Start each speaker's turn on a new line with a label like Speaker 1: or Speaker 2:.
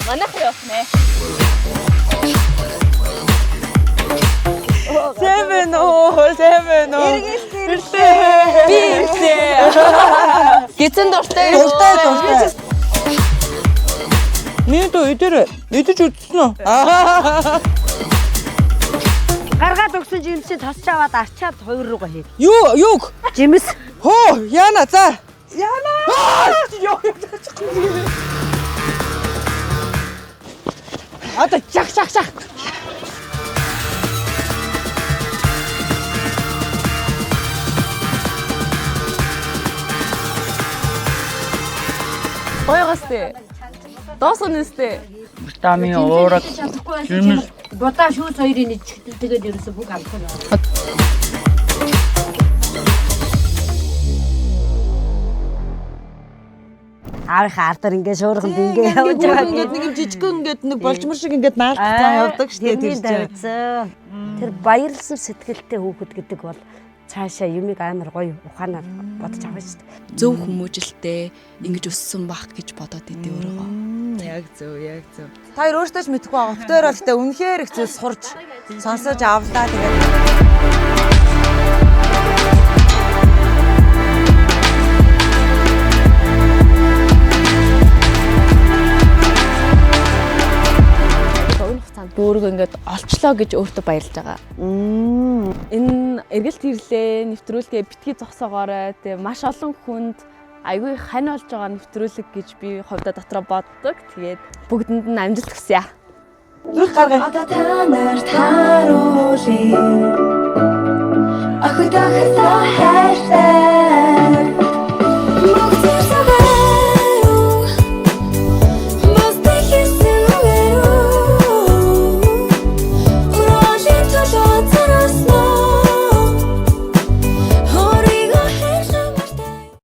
Speaker 1: Манайх явах нэ.
Speaker 2: Сайн байна уу? Сайн байна уу? Ирлээ.
Speaker 1: Би ирлээ. Гизэн дуртай.
Speaker 2: Дуртай дуртай. Миний дөө өдөр идэж үзсэн үү? Аа.
Speaker 3: Гаргаад өгсөн жимсийг тосч аваад арчаад хоёр руугаа хий.
Speaker 2: Юу юуг?
Speaker 3: Жимс.
Speaker 2: Хөө яана за. Яана. Йоо юу. Одоо чах чах чах.
Speaker 1: Гойгоос тээ. Доосон нэстэ.
Speaker 4: Витамин уураг жимс
Speaker 3: Будаа шүүс хоёрыг ичдэг тэгээд ерөөсө бүх авахгүй. Аавынхаа ардаар ингээ шуурханд ингээ явж байгаа.
Speaker 2: Ингээд нэг юм жижигхэн ингээд нэг болжмор шиг ингээд наалтцаа явдаг шүү дээ тэр чинь.
Speaker 3: чинь. Тэр баярлсан сэтгэлтэй хүүхэд гэдэг бол цаашаа юмыг амар гоё ухаанаар бодож авах шүү дээ.
Speaker 5: Зөв хүмүүжилтэй ингэж өссөн бах гэж бодоод идэв өөрийгөө.
Speaker 2: Яг зөв, яг зөв. Та хоёр өөртөө ч мэдэхгүй байгаа. Битээр бол гэтээ үнэхээр их зүйл сурч сонсож авлаа тэгээд.
Speaker 1: Богино хугацаанд би өөрийгөө ингээд олчлоо гэж өөртөө баярлж байгаа. Энэ эргэлт ирлээ, нэвтрүүлгээ битгий зогсоогоорой. Тэгээ маш олон хүнд айгүй хань болж байгаа нэвтрүүлэг гэж би хувьдаа дотроо боддог. Тэгээд бүгдэнд нь амжилт хүсье.
Speaker 2: Зүрх гаргая.
Speaker 6: Одоо та нарт харуулъя. Охид охидоо хайртай.